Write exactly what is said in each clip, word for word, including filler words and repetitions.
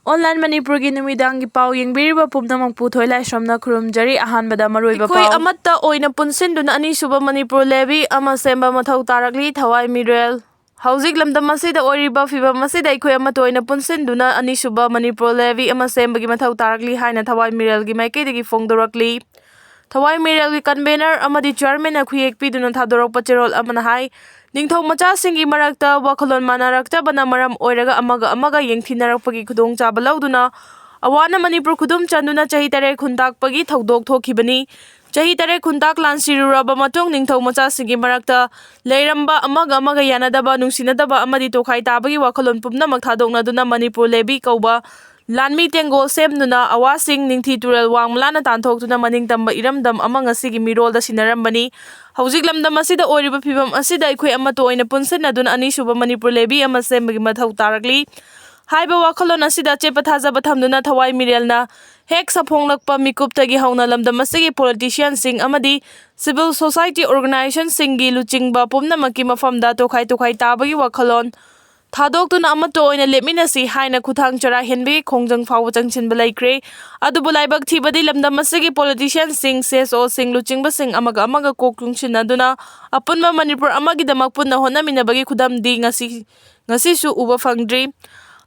Online ꯃꯅꯤꯄꯨꯔꯒꯤ ꯅꯨꯃꯤꯗꯥꯡꯒꯤ ꯄꯥꯎ ꯌꯦꯡꯕꯤꯔꯤꯕ ꯄꯨꯝꯅꯃꯛꯄꯨ ꯊꯣꯏꯂꯥꯏꯁ꯭ꯔꯝꯅ ꯈꯨꯔꯨꯝꯖꯔꯤ꯫ ꯑꯍꯥꯟꯕꯗ ꯃꯔꯨꯑꯣꯏꯕ ꯑꯩꯈꯣꯏ ꯄꯥꯎ꯫ ꯑꯃꯠꯇ ꯑꯣꯏꯅ ꯄꯨꯟꯁꯤꯟꯗꯨꯅ ꯑꯅꯤꯁꯨꯕ ꯃꯅꯤꯄꯨꯔ ꯂꯦꯚꯤ ꯑꯃ ꯁꯦꯝꯕ ꯃꯊꯧ ꯇꯥꯔꯛꯂꯤ, ꯊꯋꯥꯏ ꯃꯤꯔꯦꯜ꯫ ꯍꯧꯖꯤꯛ ꯂꯝꯗꯝ ꯑꯁꯤꯗ ꯑꯣꯏꯔꯤꯕ ꯐꯤꯕꯝ ꯑꯁꯤꯗ ꯑꯩꯈꯣꯏ ꯑꯃꯠꯇ ꯑꯣꯏꯅ ꯄꯨꯟꯁꯤꯟꯗꯨꯅ ꯑꯅꯤꯁꯨꯕ ꯃꯅꯤꯄꯨꯔ ꯂꯦꯚꯤ ꯑꯃ ꯁꯦꯝꯕꯒꯤ ꯃꯊꯧ ꯇꯥꯔꯛꯂꯤ ꯍꯥꯏꯅ ꯊꯋꯥꯏ ꯃꯤꯔꯦꯜꯒꯤ ꯃꯥꯏꯀꯩꯗꯒꯤ ꯐꯣꯡꯗꯣꯔꯛꯂꯤ꯫ ꯊꯋꯥꯏ ꯃꯤꯔꯦꯜꯒꯤ convener ꯑꯃꯗꯤ chairman ꯅ ꯈꯨꯌꯦꯛ ꯄꯤꯗꯨꯅ ꯊꯥꯗꯣꯔꯛꯄ ꯆꯦꯔꯣꯜ ꯑꯃꯅ ꯍꯥꯏ, ꯅꯤꯡꯊꯧ ꯃꯆꯥꯁꯤꯡꯒꯤ ꯃꯔꯛꯇ ꯋꯥꯈꯜꯂꯣꯟ ꯃꯥꯟꯅꯔꯛꯇꯕꯅ ꯃꯔꯝ ꯑꯣꯏꯔꯒ ꯑꯃꯒ ꯑꯃꯒ ꯌꯦꯡꯊꯤꯅꯔꯛꯄꯒꯤ ꯈꯨꯗꯣꯡꯆꯥꯕ ꯂꯧꯗꯨꯅ ꯑꯋꯥꯅ ꯃꯅꯤꯄꯨꯔ ꯈꯨꯗꯨꯝ ꯆꯟꯗꯨꯅ ꯆꯍꯤ ꯇꯔꯦꯠ ꯈꯨꯟꯇꯥꯛꯄꯒꯤ ꯊꯧꯗꯣꯛ ꯊꯣꯛꯈꯤꯕꯅꯤ꯫ ꯆꯍꯤ ꯇꯔꯦꯠ ꯈꯨꯟꯇꯥꯛ ꯂꯥꯟ ꯁꯤꯔꯨꯔꯕ ꯃꯇꯨꯡ ꯅꯤꯡꯊꯧ ꯃꯆꯥꯁꯤꯡꯒꯤ ꯃꯔꯛꯇ ꯂꯩꯔꯝꯕ ꯑꯃꯒ ꯑꯃꯒ ꯌꯥꯅꯗꯕ, ꯅꯨꯡꯁꯤꯅꯗꯕ ꯑꯃꯗꯤ ꯇꯣꯈꯥꯏ ꯇꯥꯕꯒꯤ ꯋꯥꯈꯜꯂꯣꯟ ꯄꯨꯝꯅꯃꯛ ꯊꯥꯗꯣꯛꯅꯗꯨꯅ ꯃꯅꯤꯄꯨꯔ ꯂꯦꯚꯤ ꯀꯧꯕ ꯂꯥꯟꯃꯤ ꯇꯦꯡꯒꯣꯜ ꯁꯦꯝꯗꯨꯅ ꯑꯋꯥꯁꯤꯡ ꯅꯤꯡꯊꯤ ꯇꯨꯔꯦꯜ ꯋꯥꯡꯃ ꯂꯥꯟꯅ ꯇꯥꯟꯊꯣꯛꯇꯨꯅ ꯃꯅꯤꯡ ꯇꯝꯕ ꯏꯔꯝꯗꯝ ꯑꯃ ꯉꯁꯤꯒꯤ ꯃꯤꯔꯣꯜꯗ ꯁꯤꯟꯅꯔꯝꯕꯅꯤ꯫ ꯍꯧꯖꯤꯛ ꯂꯝꯗꯝ ꯑꯁꯤꯗ ꯑꯣꯏꯔꯤꯕ ꯐꯤꯕꯝ ꯑꯁꯤꯗ ꯑꯩꯈꯣꯏ ꯑꯃꯠꯇ ꯑꯣꯏꯅ ꯄꯨꯟꯁꯤꯟꯅꯗꯨꯅ ꯑꯅꯤꯁꯨꯕ ꯃꯅꯤꯄꯨꯔ ꯂꯦꯚꯤ ꯑꯃ ꯁꯦꯝꯕꯒꯤ ꯃꯊꯧ ꯇꯥꯔꯛꯂꯤ꯫ ꯍꯥꯏꯕ ꯋꯥꯈꯜꯂꯣꯟ ꯑꯁꯤꯗ ꯑꯆꯦꯠꯄ ꯊꯥꯖꯕ ꯊꯝꯗꯨꯅ ꯊꯋꯥꯏ ꯃꯤꯔꯦꯜꯅ ꯍꯦꯛ ꯁꯥꯐꯣꯡꯂꯛꯄ ꯃꯤꯀꯨꯞꯇꯒꯤ ꯍꯧꯅ ꯂꯝꯗꯝ ꯑꯁꯤꯒꯤ politician ꯁꯤꯡ ꯑꯃꯗꯤ civil society organization ꯁꯤꯡꯒꯤ ꯂꯨꯆꯤꯡꯕ ꯄꯨꯝꯅꯃꯛꯀꯤ ꯃꯐꯝꯗ ꯇꯣꯈꯥꯏ ꯇꯣꯈꯥꯏ ꯇꯥꯕꯒꯤ ꯋꯥꯈꯜꯂꯣꯟ ꯊꯥꯗꯣꯛꯇꯨꯅ ꯑꯃꯠꯇ ꯑꯣꯏꯅ ꯂꯦꯞꯃꯤꯟꯅꯁꯤ ꯍꯥꯏꯅ ꯈꯨꯠꯊꯥꯡ ꯆꯔꯥ ꯍꯦꯟꯕꯒꯤ ꯈꯣꯡꯖꯪ ꯐꯥꯎꯕ ꯆꯪꯁꯤꯟꯕ ꯂꯩꯈ꯭ꯔꯦ꯫ ꯑꯗꯨꯕꯨ ꯂꯥꯏꯕꯛ ꯊꯤꯕꯗꯤ ꯂꯝꯗꯝ ꯑꯁꯤꯒꯤ politician ꯁꯤꯡ, C S O ꯁꯤꯡ, ꯂꯨꯆꯤꯡꯕꯁꯤꯡ ꯑꯃꯒ ꯑꯃꯒ ꯀꯣꯛ ꯆꯨꯡꯁꯤꯟꯅꯗꯨꯅ ꯑꯄꯨꯟꯕ ꯃꯅꯤꯄꯨꯔ ꯑꯃꯒꯤꯗꯃꯛ ꯄꯨꯟꯅ ꯍꯣꯠꯅꯃꯤꯟꯅꯕꯒꯤ ꯈꯨꯗꯝꯗꯤ ꯉꯁꯤ, ꯉꯁꯤꯁꯨ ꯎꯕ ꯐꯪꯗ꯭ꯔꯤ꯫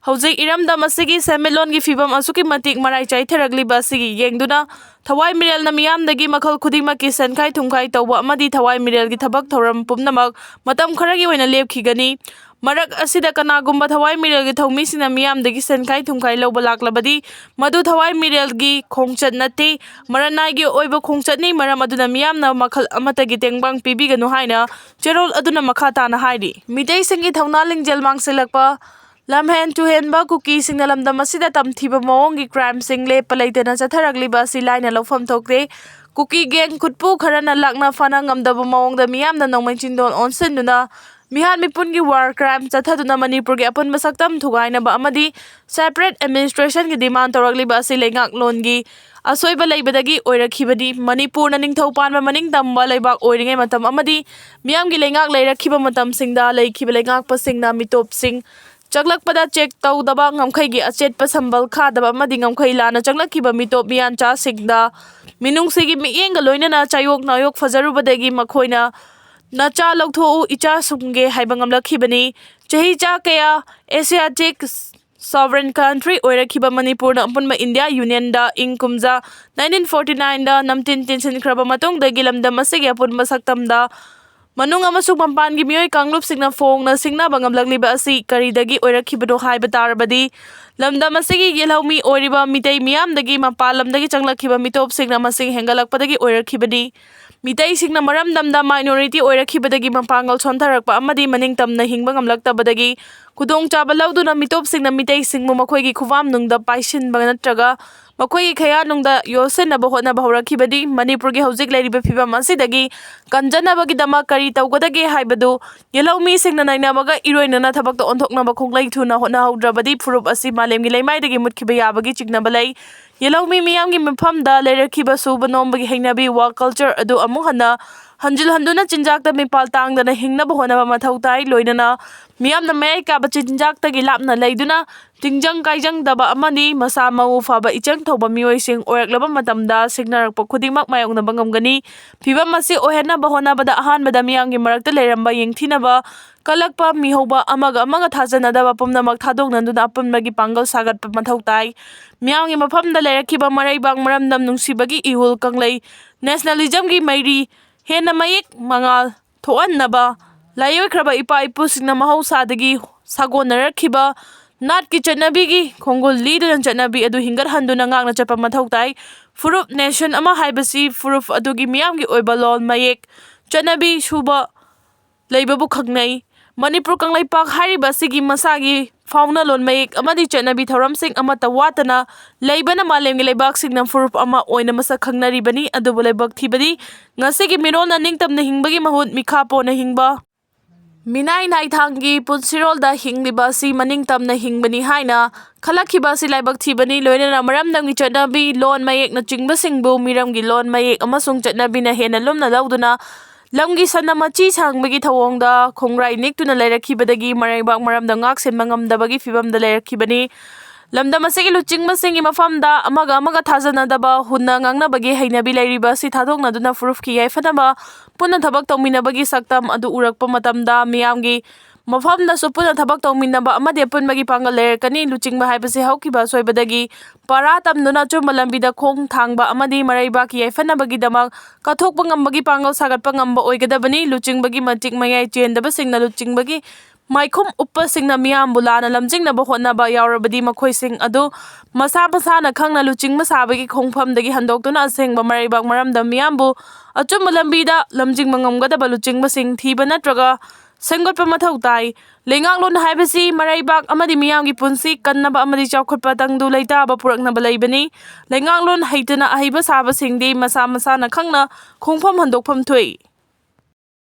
ꯍꯧꯖꯤꯛ ꯏꯔꯝꯗꯝ ꯑꯁꯤꯒꯤ ꯁꯦꯟꯃꯤꯠꯂꯣꯟꯒꯤ ꯐꯤꯕꯝ ꯑꯁꯨꯛꯀꯤ ꯃꯇꯤꯛ ꯃꯔꯥꯏ ꯆꯥꯏꯊꯔꯛꯂꯤꯕ ꯑꯁꯤꯒꯤ ꯌꯦꯡꯗꯨꯅ ꯊꯋꯥꯏ ꯃꯤꯔꯦꯜꯅ ꯃꯤꯌꯥꯝꯗꯒꯤ ꯃꯈꯜ ꯈꯨꯗꯤꯡꯃꯛꯀꯤ ꯁꯦꯟꯈꯥꯏ ꯊꯨꯝꯈꯥꯏ ꯇꯧꯕ ꯑꯃꯗꯤ ꯊꯋꯥꯏ ꯃꯤꯔꯦꯜꯒꯤ ꯊꯕꯛ ꯊꯧꯔꯝ ꯄꯨꯝꯅꯃꯛ ꯃꯇꯝ ꯈꯔꯒꯤ ꯑꯣꯏꯅ ꯂꯦꯞꯈꯤꯒꯅꯤ꯫ ꯃꯔꯛ ꯑꯁꯤꯗ ꯀꯅꯥꯒꯨꯝꯕ ꯊꯋꯥꯏ ꯃꯤꯔꯦꯜꯒꯤ ꯊꯧꯃꯤꯁꯤꯡꯅ ꯃꯤꯌꯥꯝꯗꯒꯤ ꯁꯦꯟꯈꯥꯏ ꯊꯨꯝꯈꯥꯏ ꯂꯧꯕ ꯂꯥꯛꯂꯕꯗꯤ ꯃꯗꯨ ꯊꯋꯥꯏ ꯃꯤꯔꯦꯜꯒꯤ ꯈꯣꯡꯆꯠ ꯅꯠꯇꯦ, ꯃꯔꯅꯥꯏꯒꯤ ꯑꯣꯏꯕ ꯈꯣꯡꯆꯠꯅꯤ꯫ ꯃꯔꯝ ꯑꯗꯨꯅ ꯃꯤꯌꯥꯝꯅ ꯃꯈꯜ ꯑꯃꯠꯇꯒꯤ ꯇꯦꯡꯕꯥꯡ ꯄꯤꯕꯤꯒꯅꯨ ꯍꯥꯏꯅ ꯆꯦꯔꯣꯜ ꯑꯗꯨꯅ ꯃꯈꯥ ꯇꯥꯅ ꯍꯥꯏꯔꯤ꯫ ꯃꯤꯇꯩꯁꯤꯡꯒꯤ ꯊꯧꯅꯥ ꯂꯤꯡꯖꯦꯜ ꯃꯥꯡꯁꯤꯜꯂꯛꯄ, ꯂꯝꯍꯦꯟ ꯇꯨꯍꯦꯟꯕ ꯀꯨꯀꯤꯁꯤꯡꯅ ꯂꯝꯗꯝ ꯑꯁꯤꯗ ꯇꯝꯊꯤꯕ ꯃꯑꯣꯡꯒꯤ crime ꯁꯤꯡ ꯂꯦꯞꯄ ꯂꯩꯇꯅ ꯆꯠꯊꯔꯛꯂꯤꯕ ꯑꯁꯤ ꯂꯥꯏꯅ ꯂꯧꯐꯝ ꯊꯣꯛꯇꯦ꯫ ꯀꯨꯀꯤ gang ꯈꯨꯠꯄꯨ ꯈꯔꯅ ꯂꯥꯛꯅ ꯐꯥꯅ ꯉꯝꯗꯕ ꯃꯑꯣꯡꯗ ꯃꯤꯌꯥꯝꯅ ꯅꯣꯡꯃꯩ ꯆꯤꯟꯗꯣꯟ ꯑꯣꯟꯁꯤꯟꯗꯨꯅ ꯃꯤꯍꯥꯠ ꯃꯤꯄꯨꯟꯒꯤ war crime ꯆꯠꯊꯗꯨꯅ ꯃꯅꯤꯄꯨꯔꯒꯤ ꯑꯄꯨꯟꯕ ꯁꯛꯇꯝ ꯊꯨꯒꯥꯏꯅꯕ ꯑꯃꯗꯤ separate administration ꯒꯤ demand ꯇꯧꯔꯛꯂꯤꯕ ꯑꯁꯤ ꯂꯩꯉꯥꯛꯂꯣꯟꯒꯤ ꯑꯁꯣꯏꯕ ꯂꯩꯕꯗꯒꯤ ꯑꯣꯏꯔꯛꯈꯤꯕꯅꯤ꯫ ꯃꯅꯤꯄꯨꯔꯅ ꯅꯤꯡꯊꯧ ꯄꯥꯟꯕ ꯃꯅꯤꯡ ꯇꯝꯕ ꯂꯩꯕꯥꯛ ꯑꯣꯏꯔꯤꯉꯩ ꯃꯇꯝ ꯑꯃꯗꯤ ꯃꯤꯌꯥꯝꯒꯤ ꯂꯩꯉꯥꯛ ꯂꯩꯔꯛꯈꯤꯕ ꯃꯇꯝꯁꯤꯡꯗ ꯂꯩꯈꯤꯕ ꯂꯩꯉꯥꯛꯄꯁꯤꯡꯅ ꯃꯤꯇꯣꯞꯁꯤꯡ ꯆꯪꯂꯛꯄꯗ ꯆꯦꯛ ꯇꯧꯗꯕ, ꯉꯝꯈꯩꯒꯤ ꯑꯆꯦꯠꯄ ꯁꯝꯕꯜ ꯈꯥꯗꯕ ꯑꯃꯗꯤ ꯉꯝꯈꯩ ꯂꯥꯟꯅ ꯆꯪꯂꯛꯈꯤꯕ ꯃꯤꯇꯣꯞ ꯃꯤꯌꯥꯟꯆꯥꯁꯤꯡꯗ ꯃꯤꯅꯨꯡꯁꯤꯒꯤ ꯃꯤꯠꯌꯦꯡꯒ ꯂꯣꯏꯅꯅ ꯆꯥꯌꯣꯛ ꯅꯥꯌꯣꯛ ꯐꯖꯔꯨꯕꯗꯒꯤ ꯃꯈꯣꯏꯅ "ꯅꯆꯥ ꯂꯧꯊꯣꯛꯎ, ꯏꯆꯥ ꯁꯨꯝꯒꯦ" ꯍꯥꯏꯕ ꯉꯝꯂꯛꯈꯤꯕꯅꯤ꯫ ꯆꯍꯤ ꯆꯥ ꯀꯌꯥ ꯑꯦꯁꯤꯌꯥꯇꯤꯛ sovereign country ꯑꯣꯏꯔꯛꯈꯤꯕ ꯃꯅꯤꯄꯨꯔꯅ ꯑꯄꯨꯟꯕ ꯏꯟꯗꯤꯌꯥ ꯌꯨꯅꯤꯌꯟꯗ ꯏꯪ ꯀꯨꯝꯖꯥ nineteen forty nineꯗ ꯅꯝꯇꯤꯟ ꯇꯤꯟꯁꯤꯟꯈ꯭ꯔꯕ ꯃꯇꯨꯡꯗꯒꯤ ꯂꯝꯗꯝ ꯑꯁꯤꯒꯤ ꯑꯄꯨꯟꯕ ꯁꯛꯇꯝꯗ ꯃꯅꯨꯡ ꯑꯃꯁꯨꯡ ꯃꯄꯥꯟꯒꯤ ꯃꯤꯑꯣꯏ ꯀꯥꯡꯂꯨꯞꯁꯤꯡꯅ ꯐꯣꯡꯅ ꯁꯤꯡꯅꯕ ꯉꯝꯂꯛꯂꯤꯕ ꯑꯁꯤ ꯀꯔꯤꯗꯒꯤ ꯑꯣꯏꯔꯛꯈꯤꯕꯅꯣ ꯍꯥꯏꯕ ꯇꯥꯔꯕꯗꯤ, ꯂꯝꯗꯝ ꯑꯁꯤꯒꯤ ꯌꯦꯜꯍꯧꯃꯤ ꯑꯣꯏꯔꯤꯕ ꯃꯤꯇꯩ ꯃꯤꯌꯥꯝꯗꯒꯤ ꯃꯄꯥꯟ ꯂꯝꯗꯒꯤ ꯆꯪꯂꯛꯈꯤꯕ ꯃꯤꯇꯣꯞꯁꯤꯡꯅ ꯃꯁꯤꯡ ꯍꯦꯟꯒꯠꯂꯛꯄꯗꯒꯤ ꯑꯣꯏꯔꯛꯈꯤꯕꯅꯤ꯫ ꯃꯤꯇꯩꯁꯤꯡꯅ ꯃꯔꯝꯗꯝꯗ minority ꯑꯣꯏꯔꯛꯈꯤꯕꯗꯒꯤ ꯃꯄꯥꯡꯒꯜ ꯁꯣꯟꯊꯔꯛꯄ ꯑꯃꯗꯤ ꯃꯅꯤꯡꯇꯝꯅ ꯍꯤꯡꯕ ꯉꯝꯂꯛꯇꯕꯗꯒꯤ ꯈꯨꯗꯣꯡꯆꯥꯕ ꯂꯧꯗꯨꯅ ꯃꯤꯇꯣꯞꯁꯤꯡꯅ ꯃꯤꯇꯩꯁꯤꯡꯕꯨ ꯃꯈꯣꯏꯒꯤ ꯈꯨꯐꯝꯅꯨꯡꯗ ꯄꯥꯏꯁꯤꯟꯕ ꯅꯠꯇ꯭ꯔꯒ ꯃꯈꯣꯏꯒꯤ ꯈꯌꯥꯅꯨꯡꯗ ꯌꯣꯠꯁꯤꯟꯅꯕ ꯍꯣꯠꯅꯕ ꯍꯧꯔꯛꯈꯤꯕꯅꯤ꯫ ꯃꯅꯤꯄꯨꯔꯒꯤ ꯍꯧꯖꯤꯛ ꯂꯩꯔꯤꯕ ꯐꯤꯕꯝ ꯑꯁꯤꯗꯒꯤ ꯀꯟꯖꯅꯕꯒꯤꯗꯃꯛ ꯀꯔꯤ ꯇꯧꯒꯗꯒꯦ ꯍꯥꯏꯕꯗꯨ ꯌꯦꯜꯍꯧꯃꯤꯁꯤꯡꯅ ꯅꯩꯅꯕꯒ ꯏꯔꯣꯏꯅꯅ ꯊꯕꯛꯇ ꯑꯣꯟꯊꯣꯛꯅꯕ ꯈꯣꯡꯂꯩ ꯊꯨꯅ ꯍꯣꯠꯅꯍꯧꯗ꯭ꯔꯕꯗꯤ ꯐꯨꯔꯨꯞ ꯑꯁꯤ ꯃꯥꯂꯦꯝꯒꯤ ꯂꯩꯃꯥꯏꯗꯒꯤ ꯃꯨꯠꯈꯤꯕ ꯌꯥꯕꯒꯤ ꯆꯤꯡꯅꯕ ꯂꯩ꯫ ꯌꯦꯜꯍꯧꯃꯤ ꯃꯤꯌꯥꯝꯒꯤ ꯃꯐꯝꯗ ꯂꯩꯔꯛꯈꯤꯕ ꯁꯨꯕ ꯅꯣꯝꯕꯒꯤ ꯍꯩꯅꯕꯤ, work culture ꯑꯗꯨ ꯑꯃꯨꯛ ꯍꯟꯅ ꯍꯟꯖꯤꯜ ꯍꯟꯗꯨꯅ ꯆꯤꯟꯖꯥꯛꯇ ꯃꯤꯄꯥꯜ ꯇꯥꯡꯗꯅ ꯍꯤꯡꯅꯕ ꯍꯣꯠꯅꯕ ꯃꯊꯧ ꯇꯥꯏ꯫ ꯂꯣꯏꯅꯅ ꯃꯤꯌꯥꯝꯅ ꯃꯌꯥꯏ ꯀꯥꯕ ꯆꯤꯟꯖꯥꯛꯇꯒꯤ ꯂꯥꯞꯅ ꯂꯩꯗꯨꯅ ꯇꯤꯡꯖꯪ ꯀꯥꯏꯖꯪꯗꯕ ꯑꯃꯗꯤ ꯃꯁꯥ ꯃꯎ ꯐꯕ ꯏꯆꯪ ꯊꯧꯕ ꯃꯤꯑꯣꯏꯁꯤꯡ ꯑꯣꯏꯔꯛꯂꯕ ꯃꯇꯝꯗ ꯁꯤꯡꯅꯔꯛꯄ ꯈꯨꯗꯤꯡꯃꯛ ꯃꯥꯌꯣꯛꯅꯕ ꯉꯝꯒꯅꯤ꯫ ꯐꯤꯕꯝ ꯑꯁꯤ ꯑꯣꯏꯍꯟꯅꯕ ꯍꯣꯠꯅꯕꯗ ꯑꯍꯥꯟꯕꯗ ꯃꯤꯌꯥꯝꯒꯤ ꯃꯔꯛꯇ ꯂꯩꯔꯝꯕ ꯌꯦꯡꯊꯤꯅꯕ, ꯀꯜꯂꯛꯄ, ꯃꯤꯍꯧꯕ, ꯑꯃꯒ ꯑꯃꯒ ꯊꯥꯖꯅꯗꯕ ꯄꯨꯝꯅꯃꯛ ꯊꯥꯗꯣꯛꯅꯗꯨꯅ ꯑꯄꯨꯟꯕꯒꯤ ꯄꯥꯡꯒꯜ ꯁꯥꯒꯠꯄ ꯃꯊꯧ ꯇꯥꯏ꯫ ꯃꯤꯌꯥꯝꯒꯤ ꯃꯐꯝꯗ ꯂꯩꯔꯛꯈꯤꯕ ꯃꯔꯩꯕꯥꯛ, ꯃꯔꯝꯗꯝ ꯅꯨꯡꯁꯤꯕꯒꯤ ꯏꯍꯨꯜ ꯀꯪꯂꯩ, nationalismꯒꯤ ꯃꯩꯔꯤ ꯍꯦꯟꯅ ꯃꯌꯦꯛ ꯃꯉꯥꯜ ꯊꯣꯛꯍꯟꯅꯕ ꯂꯥꯏꯑꯣꯏꯈ꯭ꯔꯕ ꯏꯄꯥ ꯏꯄꯨꯁꯤꯡꯅ ꯃꯍꯧꯁꯥꯗꯒꯤ ꯁꯥꯒꯣꯟꯅꯔꯛꯈꯤꯕ ꯅꯥꯠꯀꯤ ꯆꯠꯅꯕꯤꯒꯤ ꯈꯣꯡꯒꯨꯜ ꯂꯤꯗꯨꯅ ꯆꯠꯅꯕꯤ ꯑꯗꯨ ꯍꯤꯡꯒꯠꯍꯟꯗꯨꯅ ꯉꯥꯛꯅ ꯆꯠꯄ ꯃꯊꯧ ꯇꯥꯏ꯫ ꯐꯨꯔꯨꯞ, nation ꯑꯃ ꯍꯥꯏꯕꯁꯤ ꯐꯨꯔꯨꯞ ꯑꯗꯨꯒꯤ ꯃꯤꯌꯥꯝꯒꯤ ꯑꯣꯏꯕ ꯂꯣꯟ, ꯃꯌꯦꯛ, ꯆꯠꯅꯕꯤ ꯁꯨꯕ ꯂꯩꯕꯕꯨ ꯈꯪꯅꯩ꯫ ꯃꯅꯤꯄꯨꯔ ꯀꯪꯂꯩꯄꯥꯛ ꯍꯥꯏꯔꯤꯕ ꯑꯁꯤꯒꯤ ꯃꯁꯥꯒꯤ ꯐꯥꯎꯅ ꯂꯣꯟ, ꯃꯌꯦꯛ ꯑꯃꯗꯤ ꯆꯠꯅꯕꯤ ꯊꯧꯔꯝꯁꯤꯡ ꯑꯃꯠꯇ ꯋꯥꯠꯇꯅ ꯂꯩꯕꯅ ꯃꯥꯂꯦꯝꯒꯤ ꯂꯩꯕꯥꯛꯁꯤꯡꯅ ꯐꯨꯔꯨꯞ ꯑꯃ ꯑꯣꯏꯅ ꯃꯁꯛ ꯈꯪꯅꯔꯤꯕꯅꯤ꯫ ꯑꯗꯨꯕꯨ ꯂꯥꯏꯕꯛ ꯊꯤꯕꯗꯤ ꯉꯁꯤꯒꯤ ꯃꯤꯔꯣꯜꯅ ꯅꯤꯡꯇꯝꯅ ꯍꯤꯡꯕꯒꯤ ꯃꯍꯨꯠ ꯃꯤꯈꯥ ꯄꯣꯟꯅ ꯍꯤꯡꯕ, ꯃꯤꯅꯥꯏ ꯅꯥꯏꯊꯥꯡꯒꯤ ꯄꯨꯟꯁꯤꯔꯣꯜꯗ ꯍꯤꯡꯂꯤꯕ ꯑꯁꯤ ꯃꯅꯤꯡꯇꯝꯅ ꯍꯤꯡꯕꯅꯤ ꯍꯥꯏꯅ ꯈꯜꯂꯛꯈꯤꯕ ꯑꯁꯤ ꯂꯥꯏꯕꯛ ꯊꯤꯕꯅꯤ꯫ ꯂꯣꯏꯅꯅ ꯃꯔꯝꯗꯝꯒꯤ ꯆꯠꯅꯕꯤ, ꯂꯣꯟ, ꯃꯌꯦꯛꯅꯆꯤꯡꯕꯁꯤꯡꯕꯨ ꯃꯤꯔꯝꯒꯤ ꯂꯣꯟ, ꯃꯌꯦꯛ ꯑꯃꯁꯨꯡ ꯆꯠꯅꯕꯤꯅ ꯍꯦꯟꯅ ꯂꯨꯝꯅ ꯂꯧꯗꯨꯅ ꯂꯝꯒꯤ ꯁꯟꯅ ꯃꯆꯤ ꯁꯥꯡꯕꯒꯤ ꯊꯧꯑꯣꯡꯗ ꯈꯣꯡꯒ꯭ꯔꯥꯏ ꯅꯤꯛꯇꯨꯅ ꯂꯩꯔꯛꯈꯤꯕꯗꯒꯤ ꯃꯔꯩꯕꯥꯛ ꯃꯔꯝꯗ ꯉꯥꯛ ꯁꯦꯟꯕ ꯉꯝꯗꯕꯒꯤ ꯐꯤꯕꯝꯗ ꯂꯩꯔꯛꯈꯤꯕꯅꯤ꯫ ꯂꯝꯗꯝ ꯑꯁꯤꯒꯤ ꯂꯨꯆꯤꯡꯕꯁꯤꯡꯒꯤ ꯃꯐꯝꯗ ꯑꯃꯒ ꯑꯃꯒ ꯊꯥꯖꯅꯗꯕ, ꯍꯨꯟꯅ ꯉꯥꯡꯅꯕꯒꯤ ꯍꯩꯅꯕꯤ ꯂꯩꯔꯤꯕ ꯑꯁꯤ ꯊꯥꯗꯣꯛꯅꯗꯨꯅ ꯐꯨꯔꯨꯞꯀꯤ ꯌꯥꯏꯐꯅꯕ ꯄꯨꯟꯅ ꯊꯕꯛ ꯇꯧꯃꯤꯟꯅꯕꯒꯤ ꯁꯛꯇꯝ ꯑꯗꯨ ꯎꯔꯛꯄ ꯃꯇꯝꯗ, ꯃꯤꯌꯥꯝꯒꯤ ꯃꯐꯝꯗꯁꯨ ꯄꯨꯟꯅ ꯊꯕꯛ ꯇꯧꯃꯤꯟꯅꯕ ꯑꯃꯗꯤ ꯑꯄꯨꯟꯕꯒꯤ ꯄꯥꯡꯒꯜ ꯂꯩꯔꯛꯀꯅꯤ꯫ ꯂꯨꯆꯤꯡꯕ ꯍꯥꯏꯕꯁꯤ ꯍꯧꯈꯤꯕ ꯑꯁꯣꯏꯕꯗꯒꯤ ꯄꯔꯥ ꯇꯝꯗꯨꯅ ꯑꯆꯨꯝꯕ ꯂꯝꯕꯤꯗ ꯈꯣꯡ ꯊꯥꯡꯕ ꯑꯃꯗꯤ ꯃꯔꯩꯕꯥꯛꯀꯤ ꯌꯥꯏꯐꯅꯕꯒꯤꯗꯃꯛ ꯀꯠꯊꯣꯛꯄ ꯉꯝꯕꯒꯤ ꯄꯥꯡꯒꯜ ꯁꯥꯒꯠꯄ ꯉꯝꯕ ꯑꯣꯏꯒꯗꯕꯅꯤ꯫ ꯂꯨꯆꯤꯡꯕꯒꯤ ꯃꯇꯤꯛ ꯃꯌꯥꯏ ꯆꯦꯟꯗꯕꯁꯤꯡꯅ ꯂꯨꯆꯤꯡꯕꯒꯤ ꯃꯥꯏꯈꯨꯝ ꯎꯞꯄꯁꯤꯡꯅ ꯃꯤꯌꯥꯝꯕꯨ ꯂꯥꯟꯅ ꯂꯝꯖꯤꯡꯅꯕ ꯍꯣꯠꯅꯕ ꯌꯥꯎꯔꯕꯗꯤ, ꯃꯈꯣꯏꯁꯤꯡ ꯑꯗꯨ ꯃꯁꯥ ꯃꯁꯥꯅ ꯈꯪꯅ ꯂꯨꯆꯤꯡꯕ ꯁꯥꯕꯒꯤ ꯈꯣꯡꯐꯝꯗꯒꯤ ꯍꯟꯗꯣꯛꯇꯨꯅ ꯑꯁꯦꯡꯕ ꯃꯔꯩꯕꯥꯛ ꯃꯔꯝꯗ ꯃꯤꯌꯥꯝꯕꯨ ꯑꯆꯨꯝꯕ ꯂꯝꯕꯤꯗ ꯂꯝꯖꯤꯡꯕ ꯉꯝꯒꯗꯕ ꯂꯨꯆꯤꯡꯕꯁꯤꯡ ꯊꯤꯕ ꯅꯠꯇ꯭ꯔꯒ ꯁꯦꯝꯒꯠꯄ ꯃꯊꯧ ꯇꯥꯏ꯫ ꯂꯩꯉꯥꯛꯂꯣꯟ ꯍꯥꯏꯕꯁꯤ ꯃꯔꯩꯕꯥꯛ ꯑꯃꯗꯤ ꯃꯤꯌꯥꯝꯒꯤ ꯄꯨꯟꯁꯤ ꯀꯟꯅꯕ ꯑꯃꯗꯤ ꯆꯥꯎꯈꯠꯄ ꯇꯪꯗꯨ ꯂꯩꯇꯥꯕ ꯄꯨꯔꯛꯅꯕ ꯂꯩꯕꯅꯤ꯫ ꯂꯩꯉꯥꯛꯂꯣꯟ ꯍꯩꯇꯅ ꯑꯍꯩꯕ ꯁꯥꯕꯁꯤꯡꯗꯤ ꯃꯁꯥ ꯃꯁꯥꯅ ꯈꯪꯅ ꯈꯣꯡꯐꯝ ꯍꯟꯗꯣꯛꯐꯝ ꯊꯣꯛꯏ꯫